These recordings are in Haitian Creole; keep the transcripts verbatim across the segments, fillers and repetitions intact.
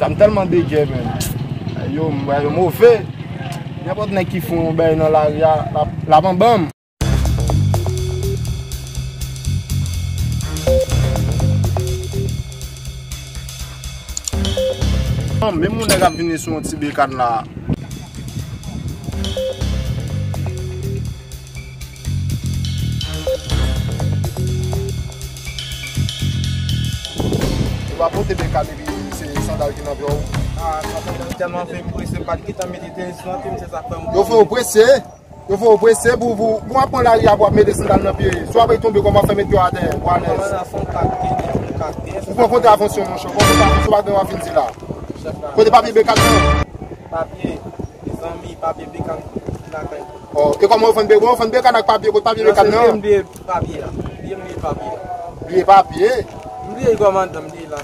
Sa m tèlman degè, menm. Yo, m wè yo move. Nenpòt nèg ki fè yon bagay nan lari a, l ap, l ap anba m. Menm yon nèg ap vini sou yon ti bekàn la. Ou pa pote bekàn epi se sandal ki nan pye w. Ah, sa fè tèlman fè m prese, m pa t gentan mete tenis nan pye m, se sa k fè m. Yo fè w prese? Yo fè w prese pou, pou, pou w ap pran lari a pou w ap mete sandal nan pye. Si w ap tonbe, kòman w fè mete yo atè pou alèz? Kòman nan fon kak, fon kak, fon kak. Ou pran kontravansyon, monchè. Ou pran kontravansyon, pa gen w ap vin di la. Kote papye bekàn nan? Papye, zanmi, papye bekàn lakay. Oh, e kòman yo fann be-, yo fann bekàn ak papye, kote papye bekàn nan? Non, se bliye m bliye papye a. Bliye m bliye papye a. Bliye papye? M bliye kòmandan, m bliye la.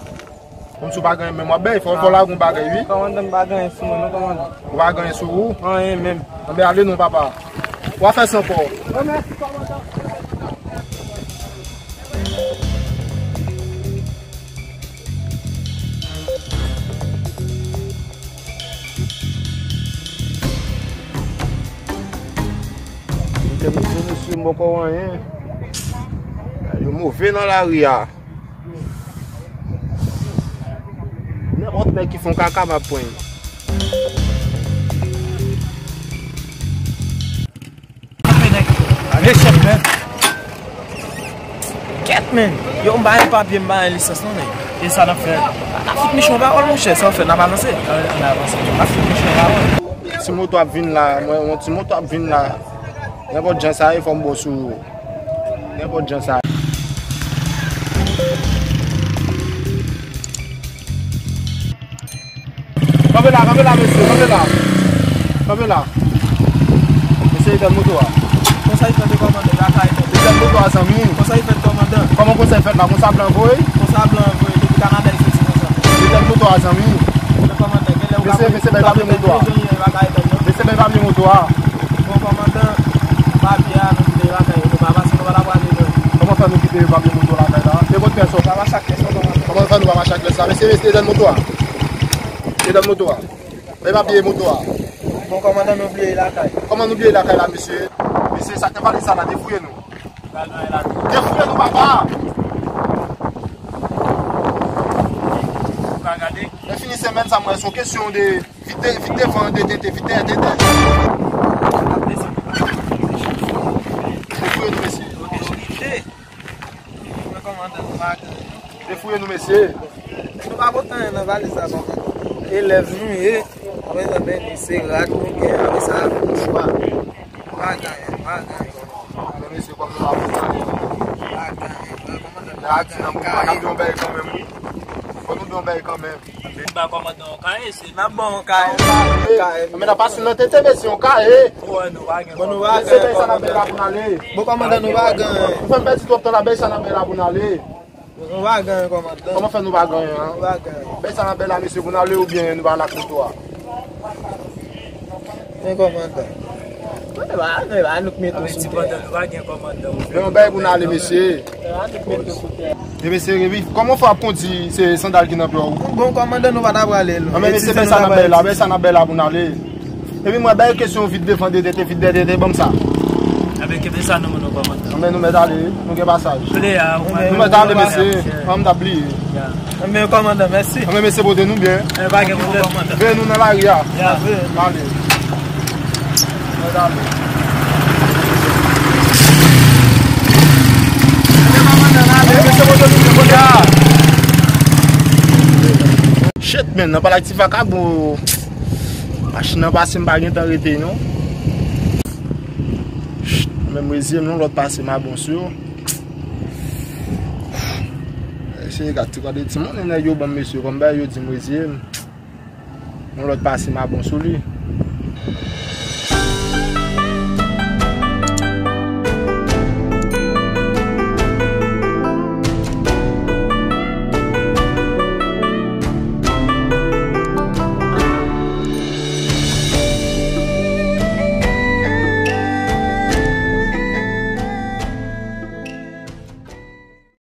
Kòmsi w pa gen menm w ap bay, fò, fò w lage yon bagay, wi. Kòmandan, m pa gen anyen sou mwen, non, kòmandan. Ou pa gen anyen sou ou? Anyen menm. Anben, ale non, papa. W a fè sa ankò. Mesye, mesye, m poko anyen. Yo move nan lari a. Nenpòt nèg ki fè yon kaka, m ap pran. Mechant, man. Kèt, man. Yo, m pa gen papye, m pa gen lisans, non, nèg. E sa n ap fè? N ap fout Michon pawòl, monchè. Sa w fè, n ap avanse. N ap avanse. N ap fout Michon pawòl. Ti moto ap vin la, mwen, yon ti moto ap vin la. Nenpòt jan sa ye, fò m bon sou yo. Nenpòt jan sa ye. Kanpe la, kanpe la, mesye, kanpe la. Kanpe la. Mesye, etèn moto a. Konsa li fèt, kòmandan, lakay. Etèn moto a, zanmi. Konsa li fèt, kòmandan. Kòman konsa li fèt la? Konsa blan voye? Konsa blan voye, depi Kanada, li soti konsa. Etèn moto a, zanmi. Kòmandan, genlè ou ka... Mesye, mesye, bay papye moto a. Mesye, bay papye moto a. Bon, kòmandan, papye a, nou kite lakay, nou pa pase, nou pa ta prale, non. Kòman fè nou kite papye moto lakay la? E kot pyès ou? Pa mache ak pyès la, kòmandan. Kòman fè nou pa mache ak pyès la? Mesye, mesye, etèn moto a. Etèn moto a. Bay papye moto a. Bon, kòmandan, nou bliye lakay. Kòman nou bliye lakay la, mesye? Mesye, sa k nan valiz sa la, defouye nou. Defouye nou, papa. Ou ka gade? Lè fini semèn sa, mwen, se yon kesyon de vide, vide devan, de tete, vide tete. Defouye nou, mesye. Mwen, kòmandan, nou pa gen. Defouye nou, mesye. Nou pa pote anyen nan valiz la, kòmandan. Elèv nou ye. Apre sa, men, se rad nou gen. Apre sa, mouchwa. Nou pa gen anyen, nou pa gen anyen. Alò, mesye, kòm nou pa pote anyen. Nou pa gen anyen. Kòmandan, nou pa gen anyen. Fò nou di yon bagay kanmenm, wi. Fò nou di yon bagay kanmenm. N ba kòmandan yon kaye, se n ap ba w yon kaye. Yon kaye. Men n ap pase nan tete, mesye, yon kaye. Bon, nou pa gen. Bon, nou pa gen. Mesye, bay sa n ap bay la pou n ale. Bon, kòmandan, nou pa gen. Ou fè m pèdi twòp tan la, bay sa n ap bay la pou n ale. Nou pa gen anyen, kòmandan. Kòman fè nou pa gen anyen, an? Nou pa gen anyen. Bay sa n ap bay la, mesye, pou n ale oubyen nou pa al ak moto a? Men kòmandan. Nou pa, nou pa, nou k mete w sou tè. Tipandan, nou pa gen kòmandan. Men yon bagay pou n ale, mesye. E mesye, epi, kòman w fè w ap kondi se sandal ki nan pye w? Bon, kòmandan, nou pa ta prale, non. Anben, mesye, bay sa n ap bay la, bay sa n ap bay la pou n ale. Epi mwen, bay kesyon vide devan, de tete, vide de tete, ban m sa. Anben, kenbe sa nan men nou, kòmandan. Anben, nou mèt ale, nou gen pasaj. Nou mèt ale, mesye. An, m t ap bliye. Anben, kòmandan, mèsi. Anben, mesye, pote nou byen. Anben, pa gen pwoblèm. Veye nou nan lari a. Ale. Mèt ale. Shit, man, nan palakti vakabon. Machin nan pase, m pa gentan rete, non. Shit, menm reziye m, non, lòt pase m a bon sou yo. Mesye, gad ti kòde timoun, nèg yo ban m, mesye, kòm bagay yo di m reziye m. Yon lòt pase m a bon sou li.